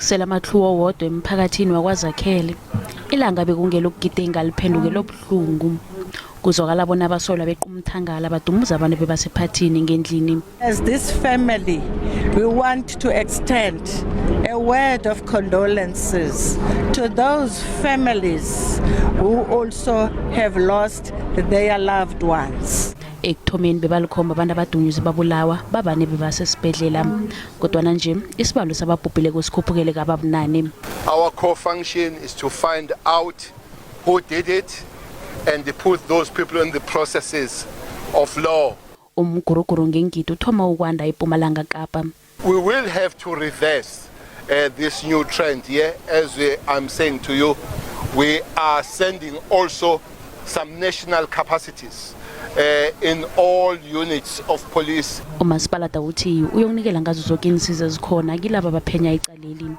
Kusela amatlhuwo wodwa emphakathini wakwaZakhele. Ilanga bekungelokugidinga liphenduke lobuhlungu. Kuzwakala bona abasolwa beqa umthangala badumuza abantu bebasephathini ngendlini. As this family, we want to extend a word of condolences to those families who also have lost their loved ones. Ekuthomeni bebalikhomba abantu abadunyuzwe babulawa babane bebasesibhedlela. Kodwana nje isibalo sababhubhileko sikhuphukele kababunane. Our core function is to find out who did it and put those people in the processes of law. Umguruguru ngengidi uthoma ukwanda ePumalanga Kapa. We will have to reverse this new trend here. As I'm saying to you, we are sending also some national capacities in all units of police. Umasipalata uthi uyokunikela ngazo zoke iinsiza ezikhona kilaba abaphenya icaleli.